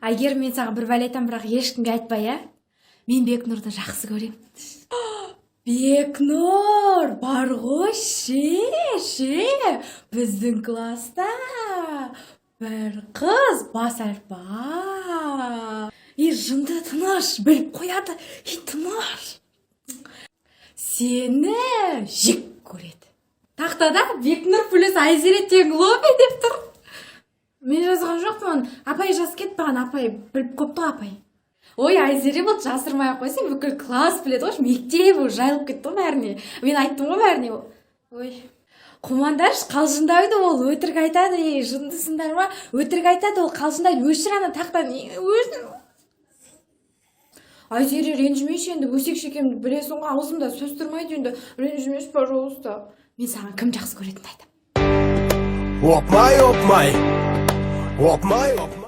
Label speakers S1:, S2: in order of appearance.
S1: Әйгерім, мен саған бір бәле айтамын, бірақ ешкімге айтпа, иә? Мен Бекнұрды жақсы көремін. Бекнұр бар ғой, ше, біздің класста бір қыз, бас әріп А. И, жынды, тыныш, біліп қояды. И, тыныш, сені жек көреді. Тақтада «Бекнұр плюс Айзере тең Лоби» деп тұр. Мен жазған жоқпын, апай жазып кетті маған. Апай біліп қойыпты ғой, апай. Ой, Айзере, болды, жасырмай ақ қойсаң, бүкіл класс біледі ғой, мектеп уже жайылып кетті ғой бәріне. Мен айттым ғой бәріне. Ой, қумаңдаршы, қалжыңдайды ол, өтірік айтады. Ей, жындысыңдар ма? Өтірік айтады ол, қалжыңдайды. Өшір ана тақтаны, өшір. Айзере, ренжімеші енді, өсекші екенімді білесің ғой, аузымда сөз тұрмайды енді, ренжімеші, пожалуйста. Мен саған кім жақсы көретінімді айтамын.
S2: Опмай, опмай, опмай, опмай.